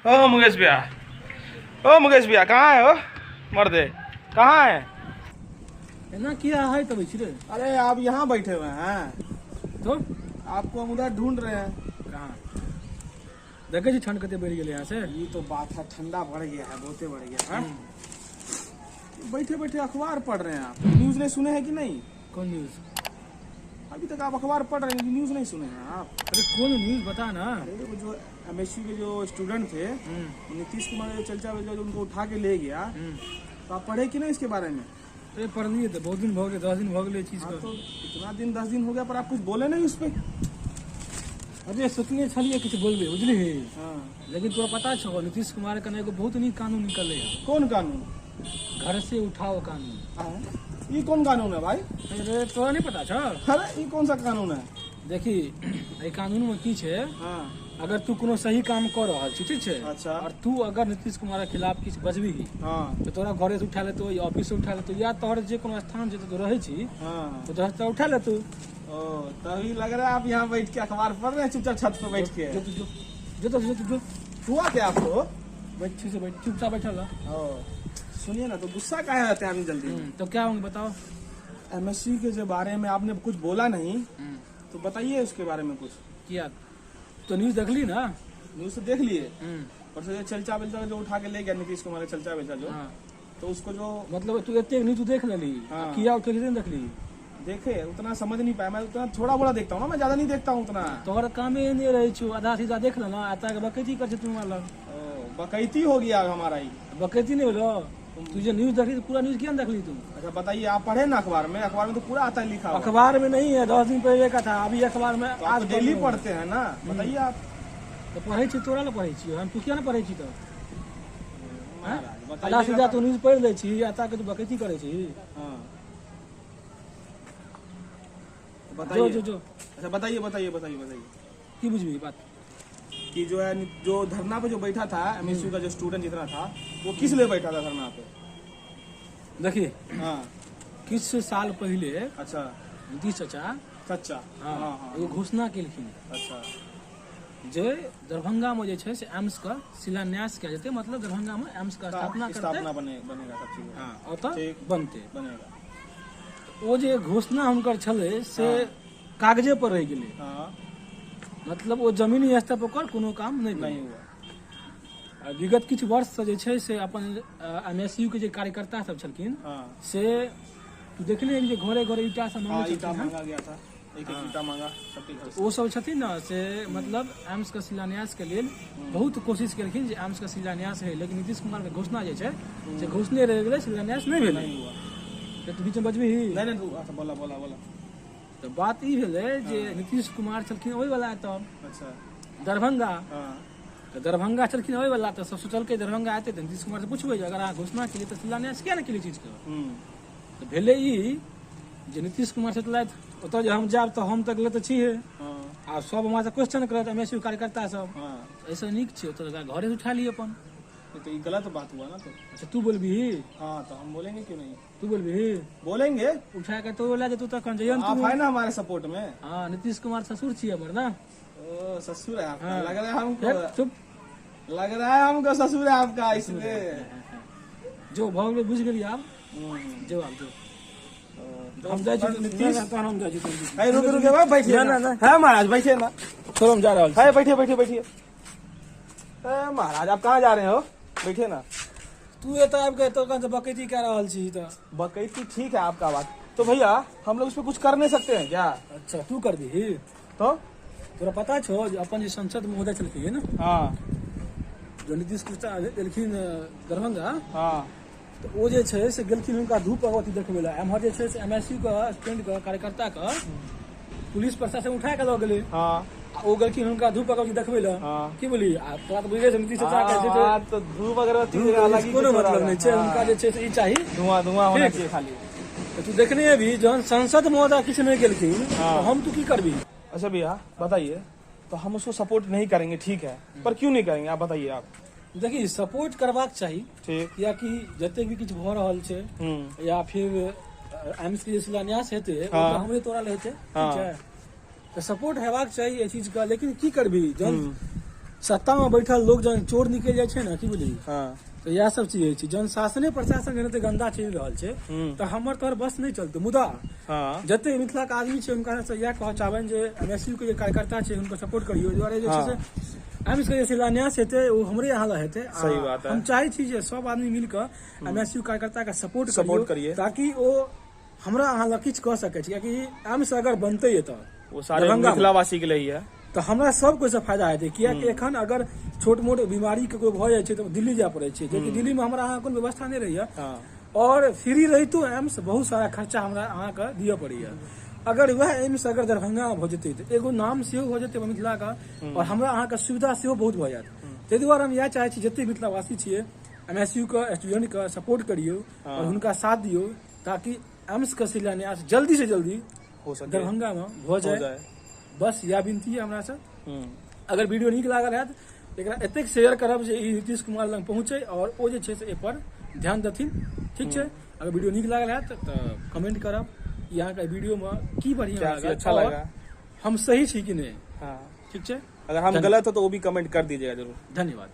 ओ मुकेश भैया, ओ मुकेश भैया कहाँ है? हो मर्दे कहाँ है? एना किया है तब छी रे? अरे आप यहाँ बैठे हुए हैं। तो आपको हम उधर ढूंढ रहे हैं। कहाँ देखे छी ठंड कते बढ़ि गेलै यहाँ से। ये तो बात है, ठंडा बढ़ गया है, बहुते बढ़ गया है। बैठे बैठे अखबार पढ़ रहे हैं आप। न्यूज नहीं सुने हैं कि नहीं? कौन न्यूज? अभी तक आप अखबार पढ़ रहे हैं, न्यूज नहीं सुने हैं आप? अरे कौन न्यूज बता ना। अरे वो जो एमएसयू के जो स्टूडेंट थे, नीतीश कुमार जो चलचा वलचा जो उनको उठा के ले गया, तो आप पढ़े कि नहीं इसके बारे में? अरे पढ़लिए तो बहुत दिन भऽ गेलै, 10 दिन भऽ गेलै चीज हाँ, के। तो इतना दिन 10 दिन हो गया पर आप कुछ बोले नहीं उस पर। अरे सोचने छलिए किछु बोलबै बुझलिही, हाँ। लेकिन तोरा पता छौ नीतीश कुमार के एगो बहुत नीक कानून निकललै हँ। कौन कानून? घर से उठाओ कानून। हाँ? ये कौन कानून है भाई? अरे तोरा नहीं पता छौ? अरे ये कौन सा कानून है? देखी एहि कानून में की छै, हाँ। अगर तू कोनो सही काम कऽ रहल छी, ठीक छै, अच्छा। और तू अगर नीतीश कुमार के खिलाफ किछु बजबही, हाँ। तऽ तोरा घरे से उठा लेतौ या ऑफिस से उठा लेतौ या तोहर जे कोनो स्थान जे तू रहै छी, हाँ। तो तोरा उठा लेतौ। ओ तभी लग रहा है आप यहाँ बैठ के अखबार पढ़ रहे हैं चुपचाप छत पे बैठ के। जो तू जो जो तो जो तू जो हुआ क्या आपको? बैठ ठीक से बैठ, चुपचाप बैठल रह। ओ सुनिए ना, तो गुस्सा काहे होते हैं आप जल्दी? तो क्या होंगे बताओ। एमएससी के जो बारे में आपने कुछ बोला नहीं, तो बताइए उसके बारे में कुछ। किया तो न्यूज देखली ना? न्यूज तो देख लिए, पर से चलचा बेलचा जो उठा के ले गया नीतीश कुमार चलचा बेलचा जो, हाँ। तो उसको जो मतलब तू एतेक न्यूज देख लेली, हाँ। किया उठे के देखली? देखे उतना समझ नहीं पाया मैं, उतना थोड़ा बोड़ा देखता हूँ ना मैं, ज्यादा नहीं देखता हूँ उतना। तोहर कामे नहीं रहे छौ, आधा सीधा देख लेना, आता के बकैती कर तू हमरा लग। ओ, बकैती हो गया हमारा ही। बकैती नहीं भेलो, तू जे न्यूज देखली तो पूरा न्यूज किया देखली तू? अच्छा बताइए, आप पढ़े ना अखबार में? अखबार में तो पूरा आता है लिखा हुआ। अखबार में नहीं है, 10 दिन पहले का था, अभी अखबार में तो आप आज तो डेली पढ़ पढ़ते हैं ना, बताइए आप। तो पढ़े छी, तोरा ले पढ़े छी हम, तू किया ना पढ़े छी तो? महाराज, आधा बताइए सीधा तू न्यूज पढ़ लै छी, आता के तू बकैती करे छी। हाँ। जो बताइए जो जो अच्छा बताइए बताइए बताइए बताइए। की बुझबी बात? कि जो है जो धरना पे जो बैठा था एमएसयू का जो स्टूडेंट जितना था वो किस लिए बैठा था धरना पे? देखिए हाँ। किछु साल पहिले अच्छा। नीतीश चाचा सच्चा हाँ, हाँ हाँ एगो घोषणा केलखिन अच्छा। जे दरभंगा में जे छै से एम्स के शिलान्यास कयल जेतै, मतलब दरभंगा में एम्स के स्थापना करतै, स्थापना बनेगा सब चीज। हाँ, ओतऽ ठीक। बनतै। बनेगा। ओ जे घोषणा हुनकर छलै से कागजे पर रहि गेलै। हाँ। मतलब ओ जमीनी स्तर पर ओकर कोनो काम नहि नहीं भेलै। हुआ। आ विगत किछु वर्ष से जे छै से अपन एमएसयू के जे कार्यकर्ता सब छलखिन, हाँ। से तू देखले जे घरे घरे ईटा सब हाँ मंगै ईटा छलखिन हँ। मांगा गया था, एक एक ईटा मांगा सबके घर से। ओ सब छथिन ने से मतलब एम्स के शिलान्यास के लेल बहुत कोशिश केलखिन जे एम्स के शिलान्यास है, लेकिन नीतीश कुमार के घोषणा जे छै से घोषणे रहि गेलै, शिलान्यास नहि भेलै। नहीं हुआ। तऽ तू बीच में बजबही। नहीं नहीं तू अच्छा बोला बोला बोला। तऽ बात ई भेलै जे नीतीश कुमार छलखिन ओहि वाला तऽ अच्छा। दरभंगा, हाँ। तऽ दरभंगा छलखिन ओहि वाला, तऽ सब सोचलकै दरभंगा एतै तऽ नीतीश कुमार से पुछबै जे अगर अहाँ घोषणा केलियै तऽ शिलान्यास किया नहि केलियै चीजके? तऽ भेलै ई जे नीतीश कुमार सोचलथि ओतऽ जे हम जायब तऽ हम तऽ तऽ छिहे, हाँ। आ सब हमरा से क्वेश्चन करत एमएसयू कार्यकर्ता सब, हाँ। एहिसँ नीक छै ओतऽ घरे से उठा ली अपन। ये तो ये गलत बात हुआ ना तो। अच्छा तू बोलबिही? हाँ तो हम बोलेंगे क्यों नहीं? तू बोलबिही? बोलेंगे। उठा के तो लए जेतौ तखन जइयन आप तू। है ना हमारे सपोर्ट में। हाँ नीतीश कुमार ससुर छियै हमर ना। ओ ससुर है आपका। हाँ। लग रहा है हमको, फेर चुप। लग रहा है हमको ससुर है आपका इसलिए। जो भऽ गेलै बुझि गेलियै आब, जो आब जो तो हम जाइ छी नीतीश तहन हम जाइ छी तहन। है रुक रुक भाई बैठिए ना, ना, है महाराज बैठिए ना, छोड़ हम जा रहल छी। है बैठिए बैठिए बैठिए। ए, महाराज आप कहाँ जा रहे हो? बैठिए ना। तू एतऽ आबि के एतऽ से बकैती कए रहल छी तऽ। बकैती ठीक है आपका बात, तो भैया हम लोग उस पर कुछ कर नहीं सकते हैं क्या? अच्छा तू करबिही? तो तोरा पता छौ जे अपन जे संसद महोदय छलखिन, हाँ। जो नीतीश कुमार एलखिन दरभंगा, हाँ। तऽ ओ जे छै से गेलखिन हुनका धूप अगरबत्ती देखबै लए। एम्हर जे छै से एमएसयू के स्टूडेंट के कार्यकर्ता के पुलिस प्रशासन उठा के लऽ गेलै, हाँ। आ ओ गेलखिन हुनका धूप अगरबत्ती देखबै लए। हाँ। की बोली आ तोरा तऽ बुझले छै नीतीश चाचा के जे छै हाँ, तो धूप अगरबत्ती धूप अलग ही कोनो कुछ हो मतलब रहा नहि छै, है। हुनका जे छै से ई चाही धुआं धुआं होना ठीक। चाहिए खाली। तऽ तू देखने हेबही जहन संसद महोदय किछु नहि केलखिन हाँ। तऽ हम तू की करबी? अच्छा भैया बताइए, तो हम उसको सपोर्ट नहीं करेंगे ठीक है, पर क्यों नहीं करेंगे आप बताइए आप। देखी सपोर्ट करबाक चाही, ठीक। कियाकि जतेक भी किछु भऽ रहल छै या फिर एम्स के जे शिलान्यास हेतै ओ हाँ। तऽ हमरे तोरा लए हेतै, ठीक हाँ। छै, तऽ सपोर्ट हेबाक चाही एहि चीज के, लेकिन की करबी जहन सत्ता में बैठल लोग जहन चोर निकलि जाइ छै ने, की बुझलियै? हाँ। तऽ इएह सब चीज होइ छै। जहन शासने प्रशासन जहन एते गन्दा चलि रहल छै तऽ हमर तोहर बस नहि चलतै। मुदा जते मिथिला के आदमी छै हुनका से इएह कहऽ चाहबनि जे एमएसयू के जे कार्यकर्ता छै हुनका सपोर्ट करियौ। एहि दुआरे जे छै से एम्स के जे शिलान्यास हेतै ओ हमरे अहाँ लए हेतै। आ सही बात है। हम चाहै छी जे सब आदमी मिल कऽ एमएसयू कार्यकर्ता के सपोर्ट सपोर्ट करियै। ताकि ओ हमरा अहाँ लग किछु कऽ सकै छी, कियाकि एम्स अगर बनतै एतऽ वो सारे दरभंगा में। मिथिलावासी के लिए ही है, तऽ हमरा सब कोइसँ फायदा हेतै। कियाकि एखन अगर छोट मोट बीमारी के कोइ भऽ जाइ छै तऽ दिल्ली जाय पड़ै छै, जेकि दिल्ली में हमरा अहाँ कोनो व्यवस्था नहि रहैया। और फ्री रहितो एम्स बहुत सारा खर्चा हमरा अहाँके दिअ पड़ैया। अगर वएह एम्स अगर दरभंगा में भऽ जेतै तऽ एगो नाम सेहो भऽ जेतै मिथिला के, और हमरा अहाँके सुविधा सेहो बहुत भऽ जायत। ताहि दुआरे हम इएह चाहै छी जते मिथिलावासी छियै एमएसयू के स्टूडेंट के सपोर्ट करियौ और हुनका साथ दियौ, ताकि एम्स के शिलान्यास जल्दी से जल्दी हो सके, दरभंगा में भऽ जाए। जाए। बस इएह विनती है हमरा से। अगर वीडियो नीक लागल हैत एकरा एतेक शेयर करब जे ई नीतीश कुमार लग पहुँचे और ओ जे छै से एहिपर ध्यान देथिन। ठीक छै, अगर वीडियो नीक लागल हैत तऽ कमेंट करब ई अहाँके वीडियो में की बढ़िया क्या चीज लागल अच्छा और लगा। हम सही छी कि नहि। हाँ। ठीक छै, अगर हम गलत हो तो वो भी कमेंट कर दीजिएगा जरूर। धन्यवाद।